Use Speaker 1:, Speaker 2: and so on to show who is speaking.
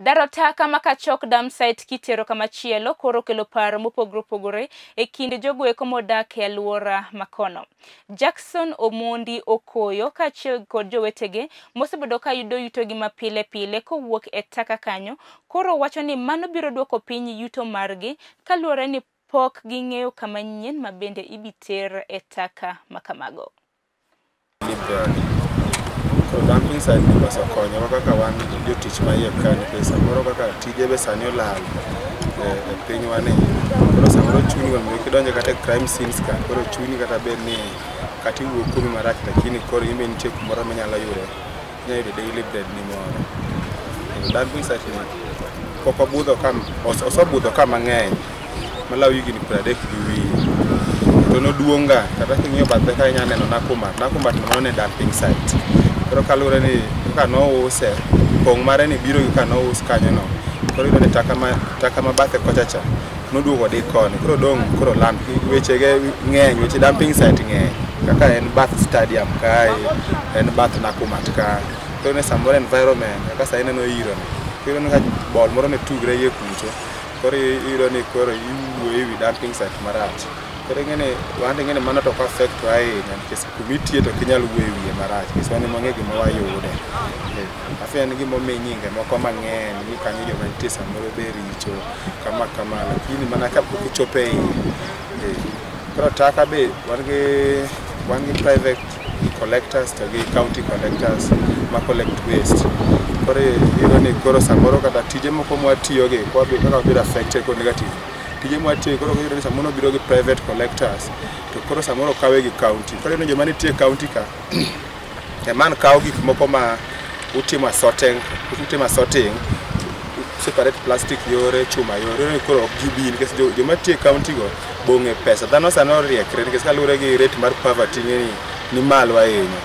Speaker 1: Daro taka ma Kachok Dump Site kitero kamachielo koro kelo paro mopogore opogore e kind jogoeko modak e alwora makono. Jackson Omondi Okoyo kaachiel kod jowetege mosebedo ka yudo yutogi mapile pile kowuok e taka kanyo koro wacho ni mano biro duoko piny yuto margi kaluwore ni pok ging'eyo kama nyien ma bende ibiter e taka makamago.
Speaker 2: Koro dumping site ni osekonyowa kaka wan jotich ma iye ka, nikech samoro kaka tije be sani olal e pinywa ni. Koro samoro chuni mondo kidonjo kata e crime scenes ka, koro chuni kata bed ni kata iwuok kuomi marach, lakini koro in be nitie kumoro minyalo yude, inyalo yudo daily bread ni moro. Kendo dumping site ni pok obudho ka, osebudho ka mang'eny maloyo higni 30 gi wiye. To noduong' ga kata king'iyo bathe ka inya neno Nakumatt, Nakumatt mano ne dumping site. Koro kaluwore ni kaka nouse, pong' mare ni biro gi ka nous kanyo no. Koro iyudo ni taka ma bathe kocha cha noduogo di koni. Koro dong' koro land weche ge ng'eny, weche dumping site ng'eny. Kaka en bath stadium kae, en bath Nakumatt ka. Koro ne samoro environment kaka sa ineno iro ni. Iyudo ni ka ball moro ne tugre iye kucho. Koro iyudo ni koro iwuoyo ewi dumping site marach. Koro ing'eni wan to ing'eni mano to ok affect wa ahinya, nikech kumitiye to ok inyal wuoyo e wiye marach, nikech wan ema wang'e gima wayude. Alafu en gima omi nyinge moko mang'eny ni kanyo joma nitie samoro be richo kama kama, lakini mana kapok ochopo e iye. Koro taka be wan gi private collectors to gi county collectors ma collect waste. Koro iyudo ni koro samoro kata tije moko mwatiyogi kaka wabedo affected kod negative. Tije mwatiyo koro iyudo ni samoro biro gi private collectors to koro samoro kawe gi county. Koro iyudo ni joma nitie e county ka eman kawo gik moko ma utimo sorting, separate plastic yore, chuma yore, koro ok gibi nikech joma tiyo e county go bong'e pesa. Dhano sani oriekre nikech kaluwore gi rate mar poverty ni malo ahinya.